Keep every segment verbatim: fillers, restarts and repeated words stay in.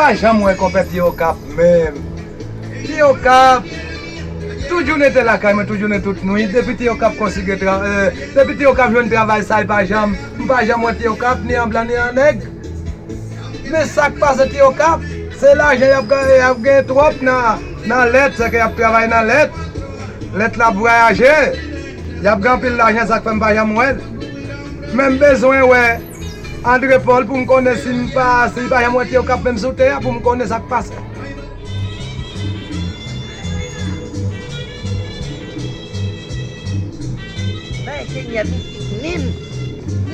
Pa janm wè konpè Ti Okap menm. Ti Okap, tout jounen te lakay mwen, tout jounen, tout nwit. Depi Ti Okap konsigne tra-, eh, depi Ti Okap jwenn travay sa, li pa janm, m pa janm wè Ti Okap, ni an blan, ni an nèg. Men sa k pase Ti Okap, se lajan y ap ga-, y ap genyen twòp nan, nan lèt, sèke y ap travay nan lèt. Lèt la ap vwayaje. Y ap gen anpil lajan, sa k fè m pa janm wè l. Men m bezwen wè André Paul pou m konnen si m pa, si l pa janm wè Ti Okap menm sou tè a, pou m konnen sa k pase. Bay Senyè mistik menm.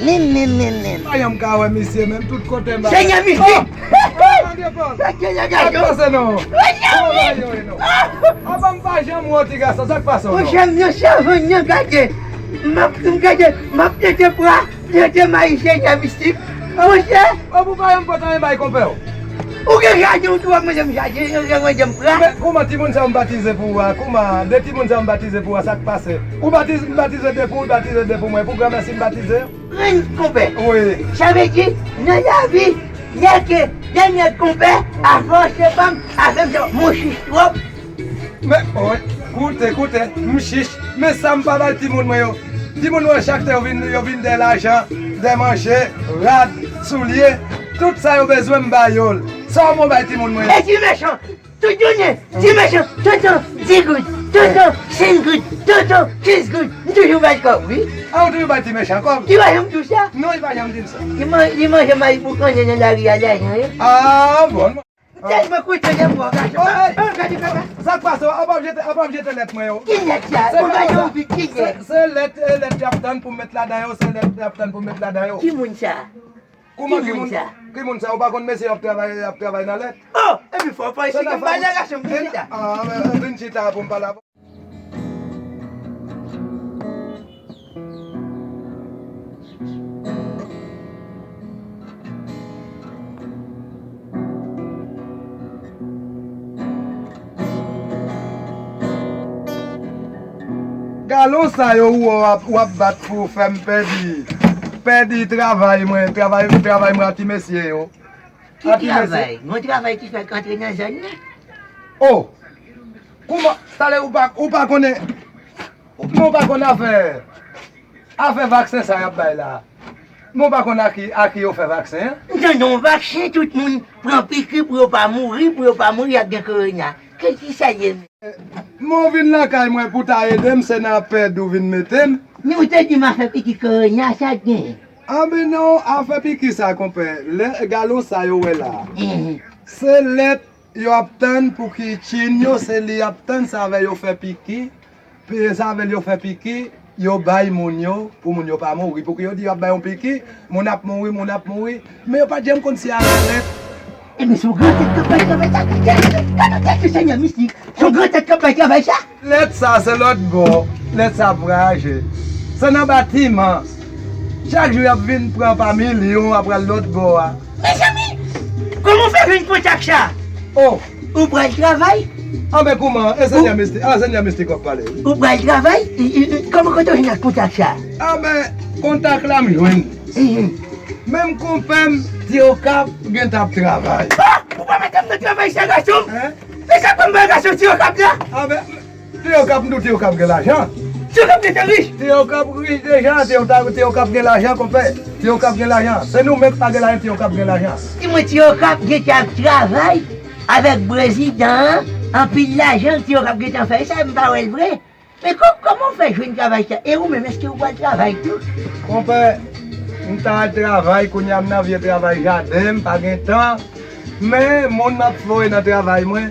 Menm, menm, menm, menm. Pa janm ka wè misye menm, tout kote m ba. Senyè mistik! Oh! André Paul! Sa k gen, gason? Sa k pase non? Senyè mistik! Kòman bagay yo ye non? Apa m pa janm wè w ti gason, sa k pase w non? Monchè, m nan savann nan gade. M ap, m gade, m ap tete pwa. Tete mayi Senyè mistik. Monchè. Ou pa janm pote anyen bay konpè w. Ou gen jaden, ou tou ap mande m jaden, ou gen mande m pra. Men kouman timoun sa yo m batize pou ou a? Kouman de timoun sa yo m batize pou ou a, sa k pase? Ou batize, m batize de pou ou, batize de pou mwen. Pou granmèsi m batize? Renn konpè. Wi. Sa vle di, nan lavi, nèg ke, de nèg konpè, afè w se pa m, afè m se w, monchich twòp. Men, oy, koute, koute, m chich, men sa m pa bay timoun mwen yo. Timoun mwen yo chak te yo vin, yo vin de lajan, de manje, rad, soulye, tout sa yo bezwen m ba yo l. Sa w mwen bay timoun mwen yo. E ti mechan, tout jounen, ti mechan, tonton, di goud, tonton, senk goud, tonton, kenz goud, m toujou bay kòb, wi. A, ou toujou bay ti mechan kòb? Li pa janm di w sa? Non, li pa janm di m sa. Li man-, li manje mayi boukannen nan lari a, lajan, wi. A, bon. Tèlman koute de bò, gason. Oh, hey! Oh, gade kaka. Sa k pase w? Apa w jete, apa w jete lèt mwen yo? Ki lèt sa? Ou gade ou vit ki lèt? Se, se lèt, e, lèt y ap tann pou m met ladan yo, se lèt y ap tann pou m met ladan yo. Ki moun sa? Kouman ki moun? Ki moun sa? Ki moun sa? Ou pa konn mesye y ap travay, y ap travay nan lèt? Oh, epi fò w pale chita, m pale gason, vin chita. Ah, men, vin chita pou m pale avè w. Galon sa yo ou w ap, w ap bat pou fè m pèdi, pèdi travay mwen, travay, travay mwen a ti mesye yo. Ki travay? Gon travay ki fèk antre nan zòn nan? Oh! Kouman? Talè ou pa, ou pa konnen, men ou pa konn afè, afè vaksen sa y ap bay la. Men ou pa konn a ki, a ki yo fè vaksen an? M tande yon vaksen, tout moun pran piki pou yo pa mouri, pou yo pa mouri, y ap gen korona. Ki, ki sa ye menm? Men w vin lakay mwen pou ta ede m, se nan pèd ou vin mete m. Men ou te di m afè piki korona, sa k gen? Anben non, afè piki sa, konpè. Lè galon sa yo wè la. Se lèt yo ap tann pou ki tchin yo, se li y ap tann, se avè yo fè piki. Pi, se avè l yo fè piki, yo bay moun yo, pou moun yo pa mouri. Pouki yo di y ap bay yon piki, moun ap mouri, moun ap mouri. Men yo pa t janm konn si avè lèt. Ebyen, se yon gran tèt k ap bay travay sa. Gade, gade, gade, Senyè mistik. Se yon gran tèt k ap bay travay sa. Lèt sa, se lòt bò. Lèt sa ap vwayaje. Se nan batiman. Chak jou, y ap vin pran pa milyon, ap pral lòt bò a. Mezanmi, kòman w fè jwenn kontak sa? Oh! Ou pral travay? Anben, kouman? E Senyè mistik, a, Senyè mistik w ap pale, wi. Ou pral travay? I, i, i, kòman, kote w jwenn ak kontak sa? Anben, kontak la m jwenn. Mhm. Menm konpè m, Ti Okap gentan ap travay. Ah! Ou pa mete m nan travay sa, gason m? Hein? E sa k fè m bay gason Ti Okap la? Anben, Ti Okap, m di w, Ti Okap gen lajan. Ti Okap gentan rich. Ti Okap rich deja, Ti Okap, Ti Okap gen lajan, konpè. Ti Okap gen lajan. Se nou menm k pa gen lajan, Ti Okap gen lajan. Di mwen, Ti Okap gentan ap travay avèk prezidan an, anpil lajan Ti Okap gentan fè. E sa, m pa wè l vre. Men kò-, kòman w fè jwenn travay sa? E ou menm, èske ou pral travay tou? Konpè, m ta al travay, kounye a m nan vye travay jaden, m pa gen tan. Men, moun m ap voye nan travay mwen,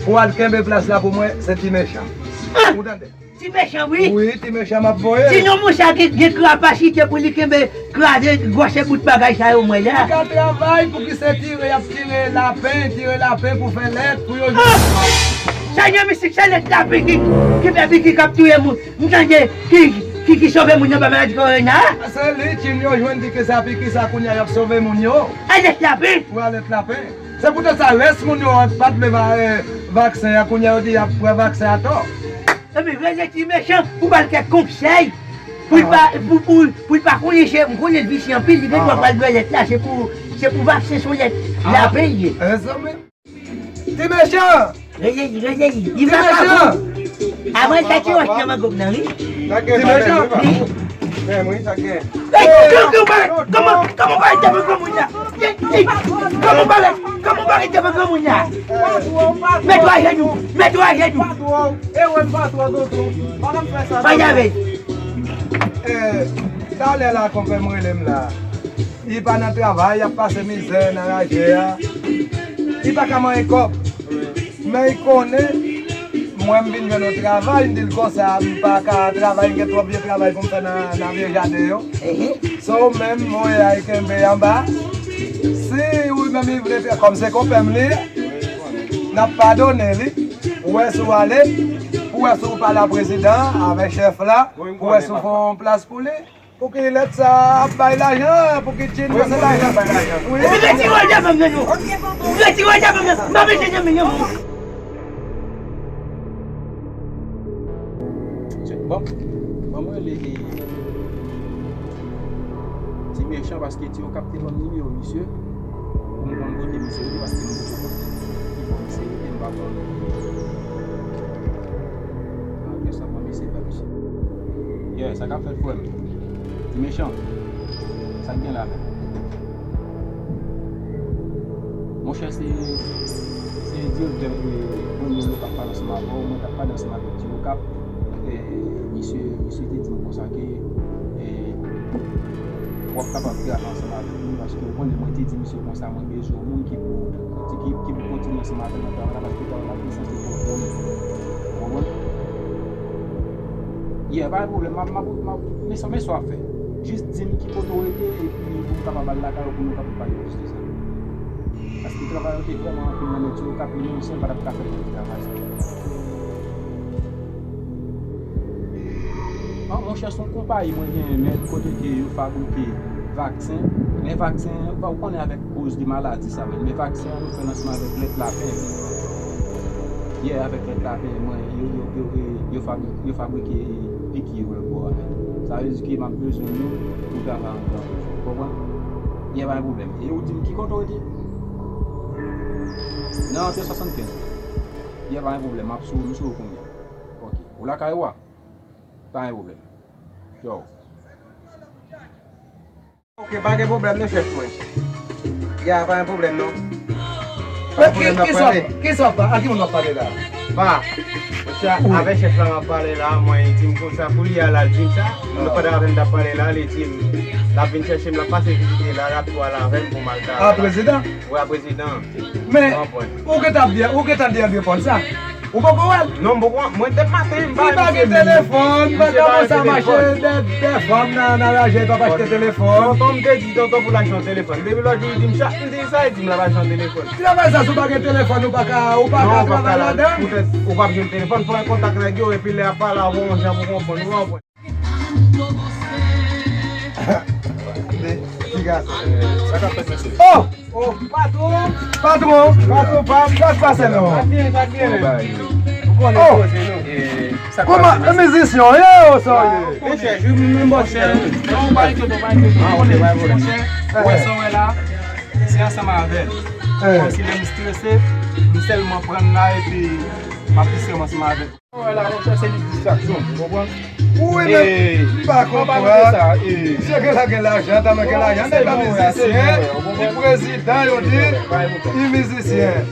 pou al kenbe plas la pou mwen, se Ti Mechan. Ah! Ou tande? Ti Mechan, wi. Wi, Ti Mechan m ap voye. Sinon, moun sa gen, gen kapasite pou li kenbe, kraze gwòs bout bagay sa yo, mwen la. Li ka travay, pouki se tire, y ap tire lapen, tire lapen pou fè lèt, pou yo jwenn. Ah! Senyè mistik, se lèt lapen ki, ki fè piki k ap touye moun. M tande ki, ki, ki sove moun nan pa maladi korona. Se li, tchin yo jwenn piki sa, piki sa, kounye a y ap sove moun yo. Alèt lapen. Wi, alèt lapen. Se poutèt sa, rès moun yo pa t vle va-, eh, vaksen an, kounye a yo di y ap pran vaksen atò. Epi, rele Ti Mechan, pou ba l kèk konsèy. Pou l pa, pou, pou, pou l pa konnen se, m konnen l visye anpil, li gen dwa pral bwè lèt la, se pou, se pou vaksen se yon lèt. L ap peye. Ti mechan! Rete li, rete li. Li pa ka bon. Avan sa ki wòch nan mango m nan, wi. Ti mechan! Wi. Ey, kòman, kòman w pa rete devan granmoun nan? Ey, ey, kòman w pa rete, kòman w pa rete devan granmoun nan? Mete w ajenou, mete w ajenou. Pale avè l. Talè la, konpè m rele m la. Li pa nan travay, y ap pase mizè nan raje a. Li pa ka manyen kòb. Men li konnen, mwen m vin jwenn yon travay, m di l konsa, m pa ka travay, m gen twòp vye travay pou m fè nan, nan vye jaden yo. So, ou menm, voye a kenbe anba. Si ou menm li vle fè kòm se konpè m li ye, n ap padone li. Ou wè si w ale, pou wè si w pale a prezidan, avèk chèf la, pou wè si w fè yon plas pou li. Pou ki lèt sa ap bay lajan, pou ki Chin nan se lajan bay lajan. Wi. Epi retire w devan m nan non. Retire w devan m nan. M ap mete nan men yon moun. Bon, bon, mwen rele Ti Mechan paske Ti Okap te ban m nimewo misye. Pou m konn kote misye rete paske m bezwen konn ki bò misye rete, m pa konn. Apre sa, ban m eseye pale misye. Yeah, sa k ap fèt, frè m? Ti Mechan, sa k gen la menm? Monchè, se, se direktè, e, Bruno k ap pale ansanm avè w, mwen k ap pale ansanm avèk Ti Okap. E, misye, misye te di m konsa ke, e, w ap kapab travay ansanm avèk nou, paske ou konnen mwen te di misye konsa, mwen bezwen yon moun ki pou, ki, ki, ki pou kontinye ansanm avè m nan travay la, paske travay la te sanse pwòp pou mwen. Ou konprann? Yeah, pa gen pwoblèm, m ap, m ap, m ap, men sa, men sa w ap fè. Jis di m ki kote w rete, epi pou m kapab al lakay ou, pou nou kapab pale plis de sa. Paske travay yo te vrèman anpil nan men Ti Okap, li menm sèl pa t ap ka fè travay sa. An, monchè, se yon konpayi mwen genyen, men kote ke yo fabrike vaksen. Men vaksen, ou konnen avèk koz de maladi sa, men, men vaksen an nou fè l ansanm avèk lèt lapen. Yeah, avèk lèt lapen, mwen, yo, yo, yo, yo, yo fabri-, yo fabrike piki yo lòt bò a, men. Sa vle di ke m ap bezwen moun pou travay ansanm. Ou konprann? Yeah, pa gen pwoblèm. E ou di m ki kote w rete? Nan antre swasannkenz. Yeah, pa gen pwoblèm. M ap sou, m sou ou kounye a. Ok. Ou lakay ou a? Pa gen pwoblèm. Yo. Ok, pa gen pwoblèm non, chèf mwen. Ya, pa gen pwoblèm non. Pa gen pwoblèm, n ap pale. Kisa w ap, a ki moun w ap pale la? Pa. Monchè, avèk chèf la m ap pale la, mwen, li di m konsa, pou li al, al di m sa. Pandan avè m t ap pale la, li di m, l ap vin chèche m, l ap pase vizite la, l ap tou al avè m pou m al travay la. A, prezidan? Wi, a prezidan. Men, ou gentan di, ou gentan di André Paul sa? Ou poko wè l? Non, m poko, mwen depi maten, m pa wè misye menm. Li pa gen telefòn, li pa kòmanse a mache dèyè, dèyè fanm nan, nan raje, li p ap achte telefòn. Tonton, m te di tonton pou l achte yon telefòn. Depi lòt jou, li di m chak, m di sa, li di m l ap achte yon telefòn. Travay sa, si w pa gen telefòn, ou pa ka, ou pa ka travay ladan. Poutèt ou p ap jwenn telefòn, fò w kontak nèg yo, epi lè y ap pale avè w, yon jan pou konprann, ou konprann. Piga sa. Sa k ap fèt, mesye? Oh! Oh, patwon! Patwon! Patwon pa m, sa k pase non? Sa k byen, sa k byen, men. Ou konnen koze nou. Kòman, e mizisyen w ye, o sa w ye? Mesye, jwi m menm bò chè. Non, ou pa enkyete, ou pa enkyete. Ou konnen, monchè, ou wè sa w wè la, se ansanm avè l. Kòmsi lè m strese, m sèlman pran l la, epi m ap distrè m ansanm avè l. Wè la, monchè, se li distraksyon, ou konprann? Wi, men m pa konprann. Misye gen la, gen lajan, tèlman gen lajan, nèg la mizisyen, li prezidan, yo di, li mizisyen.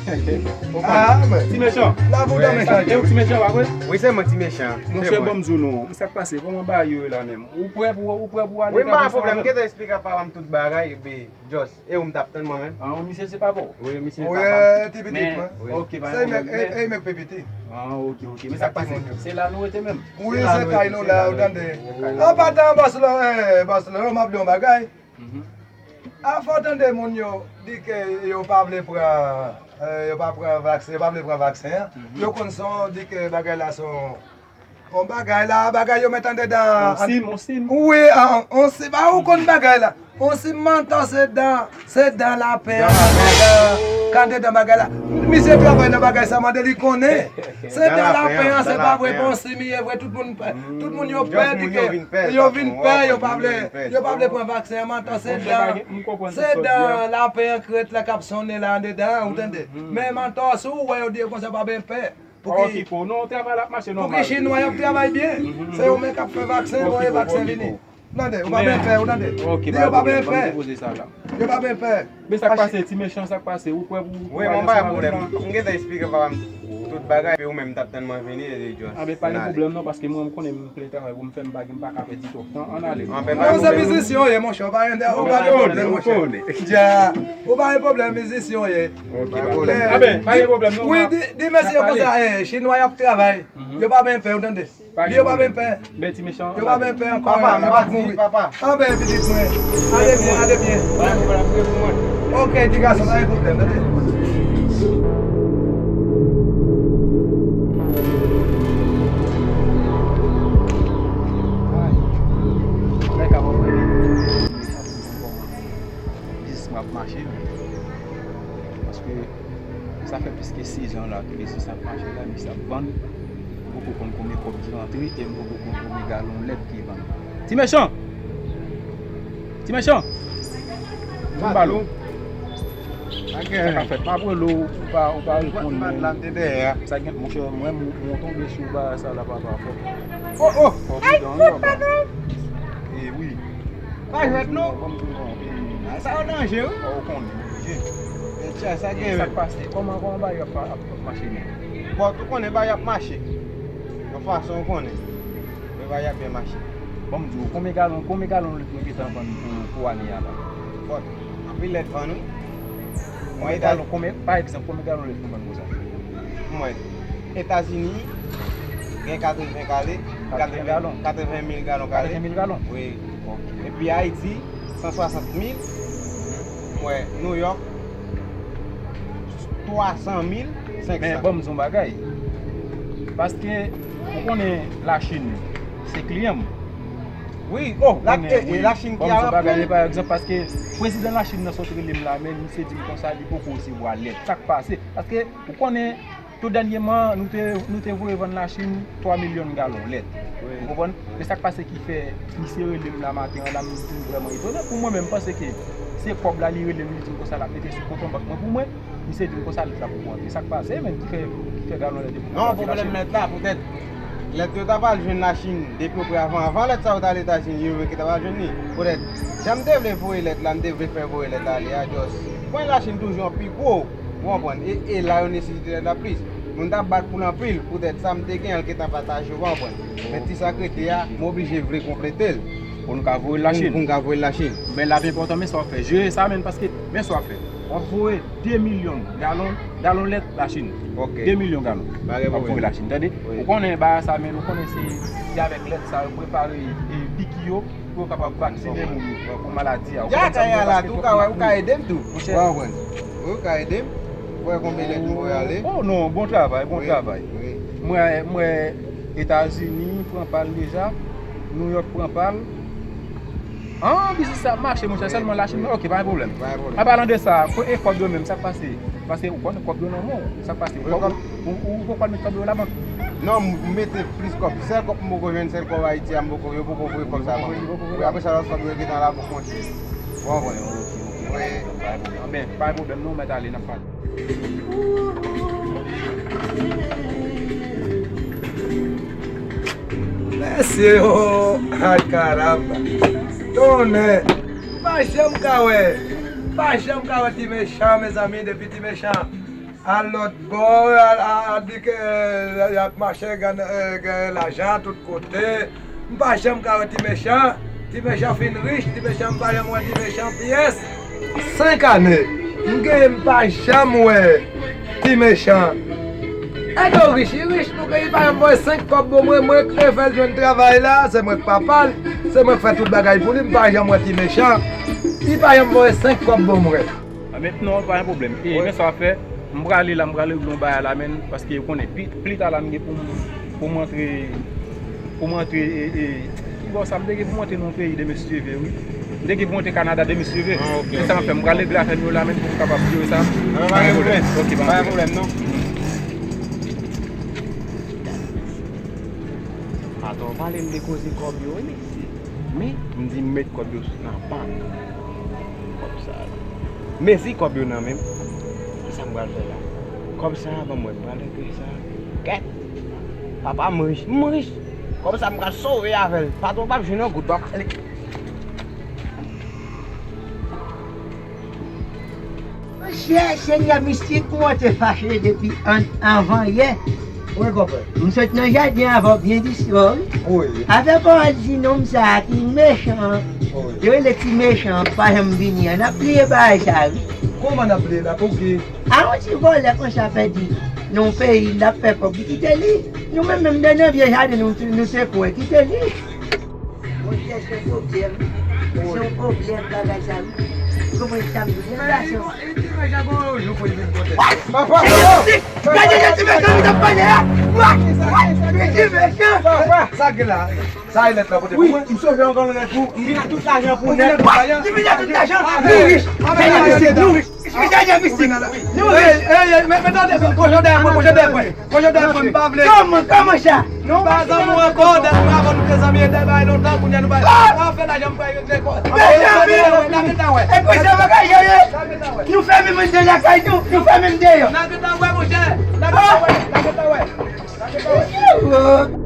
Ah, men. Ti Mechan. La pou dòmi chanje. E ou Ti Mechan, pa vre? Wi, se mwen Ti Mechan. Monchè, ban m di w non, sa k pase, kòman bagay yo ye la menm? Ou prè pou, ou prè pou ale? Wi, m pa gen pwoblèm, m gentan eksplike papa m tout bagay, epi just. E ou m t ap tann mwen menm? Ah, misye se papa w? Wi, misye se papa m. Wi, ti pitit mwen. Ok, pa gen pwoblèm. Se li menm, e, e li menm pi piti. Ah, ok, ok. Men sa k pase? Se la nou rete menm? Wi, se kay nou la, ou tande. An patan, bòs la, eh, bòs la, m ap di yon bagay. A fò w tande moun yo di ke yo pa vle pran, eh, yo pa pran vaksen, yo pa vle pran vaksen an. Yo konn se yon, di ke bagay la se yon On bagay la, bagay yo met andedan. On sim, on sim. Wi, on, on sim. A, ou konn bagay la. On sim mantò, se dan, se dan lapen an, dan. Ka andedan bagay la. Misye travay nan bagay sa, mande li konnen. Se dan lapen an, se pa vre, bon, si mi ye vre, tout moun pè. Tout moun yo pè, di ke yo vin pè, yo pa vle, yo pa vle pran vaksen an, mantò, se dan, se dan lapen an krèt la k ap sonnen la andedan, ou tande. Men mantò, si w wè yo di yo konsa, pa ben pè. Pou ki, pou ki chinwa y ap travay byen? Se yo menm k ap fè vaksen, voye vaksen vini. Tande, ou pa ben pè, ou tande. Di yo pa ben pè. Yo pa ben pè. Men sa k pase, ti mechan, sa k pase, ou kwè pou... Wi, mwen pa gen pwoblèm. M gentan eksplike papa m tout bagay, epi ou menm t ap tann mwen vini, e just. A, men pa gen pwoblèm non, paske mwen, m konnen m plen travay pou m fè, m pa gen, m pa ka pèdi twòp tan, ann ale. Non, se mizisyen w ye, monchè, ou pa gen, ou pa gen pwoblèm, monchè. Dja, ou pa gen pwoblèm, mizisyen w ye. Ok, pa gen pwoblèm. A, ben, pa gen pwoblèm non. Wi, di, di mesye yo konsa, eh, chinwa y ap travay. Yo pa ben pè, ou tande. Yo pa ben pè. Yo pa ben pè ankò, yo pa mouri. Anben, pitit mwen. Ale byen, ale byen. Ok, ti gason, pa gen pwoblèm, tande. Biznis mwen ap mache, wi. Paske sa fè plis ke sezon la ke biznis ap mache la, biznis ap vann. M poko konn konbyen kòb ki rantre e m poko konn konbyen galon lèt ki vann. Ti mechan! Ti mechan! Vin ba l. Sa k ap fèt? M ap rele w, ou pa, ou pa reponn mwen. Sa gen, monchè, mwen, mwen tonbe sou bagay sa la, papa, fòk. Oh, oh! Fòk ou dan yo, papa. E wi. Pa jwèt non. Bon, bon, bon, e, sa yo danje, wi. Ou konnen, oblije. E tcha, sa gen, sa k pase? Kòman, kòman bagay ap, ap, ap mache menm? Bon, ou konnen bagay ap mache. Yon fason ou konnen. Men bagay ap byen mache. Bon, m di w, konbyen galon, konbyen galon lèt nou gentan vann pou, pou ane a la? Bon, anpil lèt vann, wi. Mwen, konbyen galon, konbyen, pa egzanp, konbyen galon lèt nou vann konsa? Mwen, Etazini, gen katreven kale, katreven mil galon kale. Katreven mil galon kale? Katreven mil galon? Wi. Ok. Epi Ayiti, san swasant mil. Mwen, Nouyòk, twa san mil senk san. Men, ban m di w yon bagay. Paske, ou konnen Lachin, se kliyan m. Wi, oh, la, e, e Lachin ki a ranpli. Ban m di w yon bagay, pa egzanp, paske prezidan Lachin nan sot rele m la, men misye di m konsa, li poko resevwa lèt. Sa k pase? Paske, ou konnen, tou dènyèman, nou te, nou te voye vann Lachin twa milyon galon lèt. Wi. Ou konprann? Men sa k pase ki fè misye rele m la maten an la, m, m vrèman etone. Pou mwen menm, m panse ke se kòb la li rele m, li di m konsa l ap mete sou kont an bank mwen pou mwen. Misye di m konsa lèt la poko antre. Sa k pase menm ki fè, ki fè galon lèt yo poko antre Lachin? Non, pwoblèm lèt la, poutèt lèt yo ta pral jwenn Lachin depi yo pre avan, avan lèt sa yo ta al Etazini, yo menm ki ta pral jwenn li. Poutèt, jan m te vle voye lèt la, m te vle fè voye lèt la ale a, just. Pwen Lachin toujou an pi gwo. Ou konprann? E, e la yo nesesite lèt la plis. Moun t ap bat pou l anpil, poutèt sa m te gen an l gentan pataje, ou konprann? Men ti sa k rete a, m oblije vle konplete l. Pou nou ka voye l Lachin. Pou n ka voye l Lachin. Men l ap enpòtan, men sa w ap fè. Jere sa menm, paske men sa w ap fè. W ap voye de milyon galon, galon lèt Lachin. Ok. De milyon galon. W ap voye Lachin, tande? Wi. Ou konnen bagay sa, men ou konnen se, se avèk lèt sa yo prepare, e, piki yo, pou yo kapab vaksine moun yo kont maladi a. Ou konprann sa m di w? Paske fòk nou, ou ka ede m tou. Monchè. Ou konprann? Ou ka ede m. Ou wè konbyen lèt m voye ale? Oh non, bon travay, bon travay. Wi, wi. Mwen, mwen, Etazini pran pa l deja, Nouyòk pran pa l. Ah, biznis la ap mache, monchè, sèlman Lachin, ok, pa gen pwoblèm. Pa gen pwoblèm. An palan de sa, ko-, e kòb yo menm, sa k pase? Paske ou konnen kòb yo nan men w, sa k pase? Ou, ou, ou poko al met kòb yo labank? Non, m mete plis kòb. Sèl kòb m poko jwenn, sèl kòb Ayiti a, m poko, yo poko voye kòb sa ban mwen. Wi, apre sa, lòt kòb yo gentan labank, monchè. Ou konprann? Wi. Anben, pa gen pwoblèm non, mèt ale, n ap pale. Mesye, oh, ay karamba. Tonnè. M pa janm ka wè. M pa janm ka wè Ti Mechan, mezanmi, depi Ti Mechan al lòt bò, al, al, al di ke, eh, y ap mache, gen, eh, gen lajan tout kote. M pa janm ka wè Ti Mechan. Ti Mechan fin rich, Ti Mechan, m pa janm wè Ti Mechan pyès. Senk ane m genyen, m pa janm wè Ti Mechan. Edo rich, li rich, nou ke li pa janm voye senk kòb bon mwen, mwen k te fè l jwenn travay la, se mwen k papa l, se mwen k fè tout bagay pou li, m pa janm wè Ti Mechan. Li pa janm voye senk kòb bon mwen. Ah, men, non, pa gen pwoblèm. E, men sa w ap fè, m prale la, m prale regle yon bagay la, men, paske ou konnen, pi, pli ta la, m gen pou m, pou m antre, pou m antre, e, e, ki bò sa, m te gen pou m antre nan yon peyi demen, si Dye vle, wi. M te gen pou monte Kanada de mil seve. Ah, ok, ok. Se sa m ap fè. M pral regle afè m yo la menm pou m kapab jere sa. Ah, pa gen pwoblèm. Ok, pa gen pwoblèm, non. Patwon pale m de koze kòb yo, wi, mesye. Men, m di m met kòb yo nan bank. Kòb sa yo. Mezi kòb yo nan men m. Kisa m pral fè la? Kòb sa a, ban m wè, m pral regle sa. Kèt! Papa, m rich, m rich. Kòb sa, m pral sove avè l. Patwon p ap jwenn yon goud, papa. Monchè, Senyè Mistik, ou te fache depi an, anvan yè. Wi, konpè. M sot nan jaden avè w byen di swa, wi. Wi. Avè pawòl di nonm sa a ki mechan. Wi. Yo rele ti mechan, pa janm vini an. N ap bliye bagay sa, wi. Kòman n ap bliye la? Pouki? A yon ti vòlè konsa pèdi nan yon peyi, l ap fè kòb, li kite li. Nou menm, menm de nan vye jaden nou, nou te kwè, kite li. Monchè, se yon pwoblèm. Se yon pwoblèm, bagay sa, wi. Ou konprann sa m di w? Papa! Gade, gade, ti mechan ki t ap pale a! Wa! Wa! Ti mechan! Papa! Sa gen la? Sa e nèt la pote pou mwen? Wi, m sove yon grann nèt pou, m vin ak tout lajan pou nèt. Wa! Li vin ak tout lajan! Nou rich! Senyè Mistik, nou rich! Senyè Mistik, nou rich! Ey, ey, ey, men, men tande, pwoche dèyè mwen, pwoche dèyè mwen. Kòman, kòman sa? Nou pa zanmi ankò, dèt nou avan nou te zanmi, e dèt bay lontan, kounye a nou bay. Ah! An fè lajan m pral regle kò. Mezanmi! N a gentan wè. E konsa bagay yo ye? N a gentan wè. Nou fèmen moun de lakay nou, nou fèmen m deyò. N a gentan wè, monchè. N a gentan wè, n a gentan wè. N a gentan wè.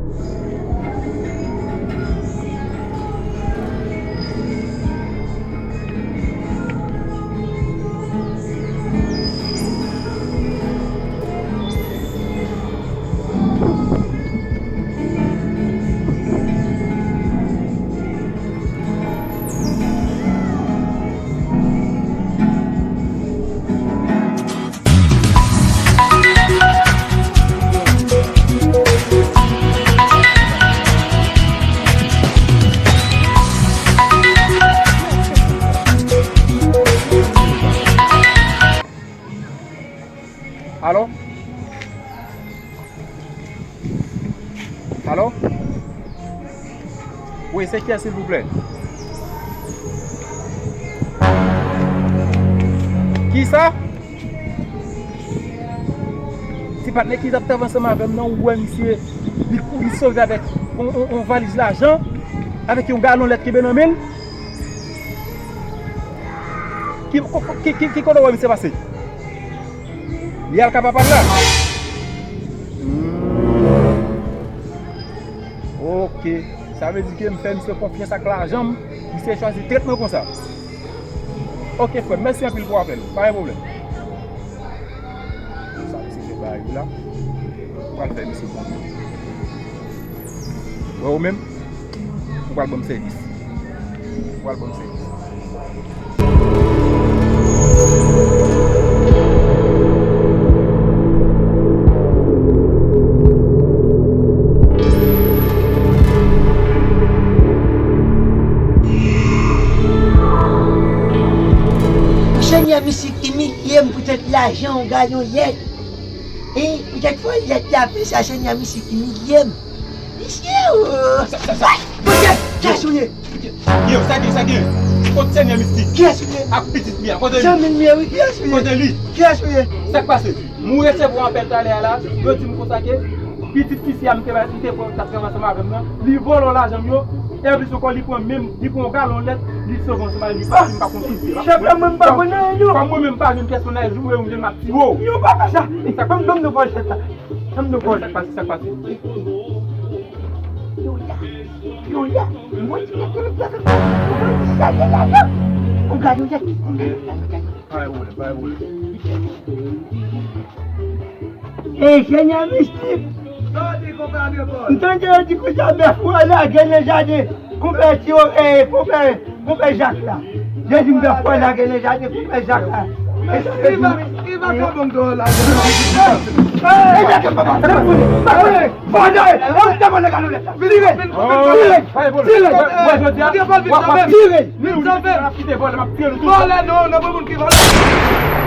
Alo? Alo? Wi, se kiyès, silvouplè? Kisa? Ti patnè ki t ap travay ansanm avè m nan, ou wè misye, li kouri sove avèk on, on, on valiz lajan, avèk yon galon lèt kenbe nan men l. Ki, ki, ki, ki kote w wè misye pase? Li al ka papa l la? Hmm. Ok. Sa vle di ke m fè misye konfyans ak lajan m, misye chwazi trèt mwen konsa. Ok, frè m, mèsi anpil pou apèl ou. Pa gen pwoblèm. Sa misye fè bagay la. Ou pral fè misye konfyans. Wè ou menm, ou pral ban m sèvis. Ou pral ban m sèvis. Senyè, misye imilye m poutèt lajan ou gade yon lèt. E poutèt fò lèt la fè sa, Senyè, misye imilye m. Mesye, oh! Sa, sa, sa. Bondye, kiyès ou ye? Yo, sa gen, sa gen. Kot Senyè Mistik? Kiyès ou ye? Ak pitit li a, kote li? Zanmi m ye, wi, kiyès ou ye? Kote li? Kiyès ou ye? Sa k pase? Mwen resevwa apèl talè a la, yo di m konsa ke pitit isi a m te, m te pran, t ap travay ansanm avè m nan, li vòlò lajan m yo, e plis ankò, li pran menm, li pran yon galon lèt, li sove ansanm avè m, li pati, m pa konn kite. Chèf la, mwen, m pa konn anyen, non. Kòm mwen menm, m pa jwenn pyès nan laj, ou wè, ou jwenn m ap tiye w. Yo, papa sa. Sa, ban m, ban m nan vòl chèf la. Sa k pase? Sa k pase? Yo la, yo la. Mwen di, mwen di, mwen di, mwen di, sa ye la, yo. Ou gade, ou gade. Pa gen pwoblèm, pa gen pwoblèm. Ey, Senyè Mistik. M tande yo di konsa bèf ou al lage nan jaden. Konpè Tiyo, eh, konpè, konpè Jak la. Yo di m bèf ou al lage nan jaden konpè Jak la. E sa vle di, ki vakabon dòl la? E Jak papa, papa, papa. Vòlè, vòlè, vòlè, vòlè, vòlè. Vire, vire, vire. Mwen jodi a, w ap, w ap kite vòlè, m ap tiye nou tout. Vòlè non, nan bon moun ki vòlè.